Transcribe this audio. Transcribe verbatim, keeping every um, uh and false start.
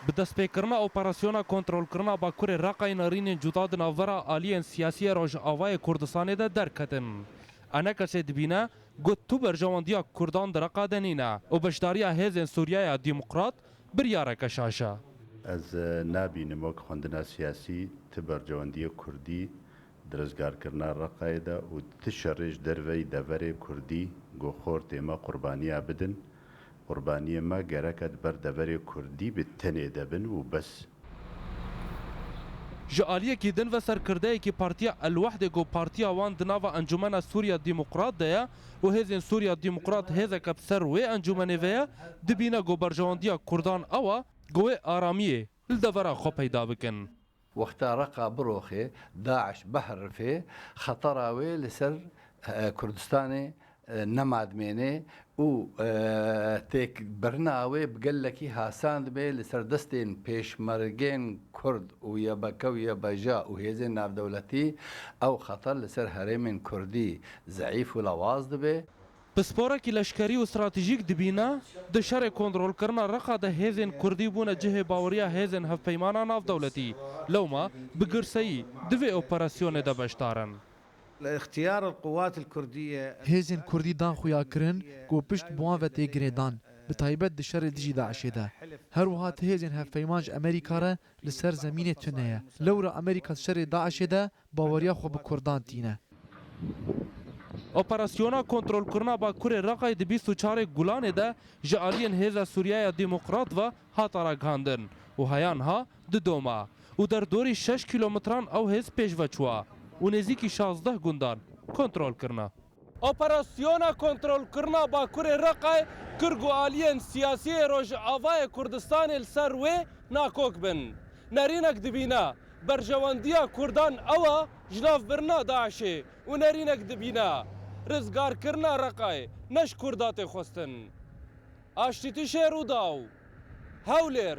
Bi destpêkirina operasyona kontrolkirina Bakurê Reqayê nerînên cuda di navbera aliyên siyasî yê Rojavayê Kurdistanê de derketin. ENKSê dibîne ku tu berjewendiya Kurdan di Reqa de nîne û beşdariya Hêzên Sûriyeya Demokrat biryareke şaş e. Ez, e, nabînim wek xwendina siyasî ti berjewendiyê Kurdî di rizgarkirina Reqayê de û ti şerê ji derveyî deverê Kurdî ku xortê me qurbaniya bidin. Qurbaniyê me gereke di ber deverê Kurdî bi tenê de bin û bes. Ji aliyekî din ve serkirdeyekî Partiya El Wehdê ku partiya wan di nava Encûmena Sûriya Demokrat de ye û Hêzên Sûriya Demokrat hêzeke bi ser wê encûmenê ve ye, dibîne ku berjewendiya Kurdan ew e ku wê aramiyê li devera xwe peyda bikin. Wexta Reqa biroxê, DAIŞ biherife, xetera wê li ser, e, Kurdistanê, e, nema dimêne û, e, têkbirina wê bi gelekî hasan dibe li ser destên pêşmergên Kurd û Y B K û Y B J û hêzên navdewletî. Ew xeter li ser herêmên Kurdî zeîf û lawaz dibe. Pisporekî leşkerî û stratejîk dibîne, di şerê kontrolkirina Reqa de hêzên Kurdî bûne cihê baweriya hêzên hevpeymana navdewletî. Lewma bi girseyî di vê operasyonê de beşdar in. اختيار القوات الكردية Hêzên Kurdî dan xuyakirin ku pişt bi wan ve tê girêdan, bi taybet di şerê dijî DAIŞê de. Her wiha ti hêzên hevpeyman ji Amerîka re li ser zemînê tune ye. Lewra Amerîka di şerê DAIŞê de baweriya xwe bi Kurdan tîne. Operasyona kontrolkirina Bakurê Reqayê di bîst û çarê Gulanê de ji aliyên Hêza Sûriyeya Demokrat ve hate ragihandin û heya niha didome û derdorî şeş kîlometran ew hêz pêş ve çûye û nêzîkî şazdeh gundan kontrol kirine. Operasyona kontrolkirina Bakurê Reqayê kir ku aliyên siyasî yê Rojavayê Kurdistanê li ser wê nakok bin. Nerînek dibîne, berjewendiya Kurdan ew e jinavbirina DAIŞê û nerînek dibîne rizgarkirina Reqayê, ne ji Kurda tê xwestin. Aştîtişê Rûdaw, Hewlêr.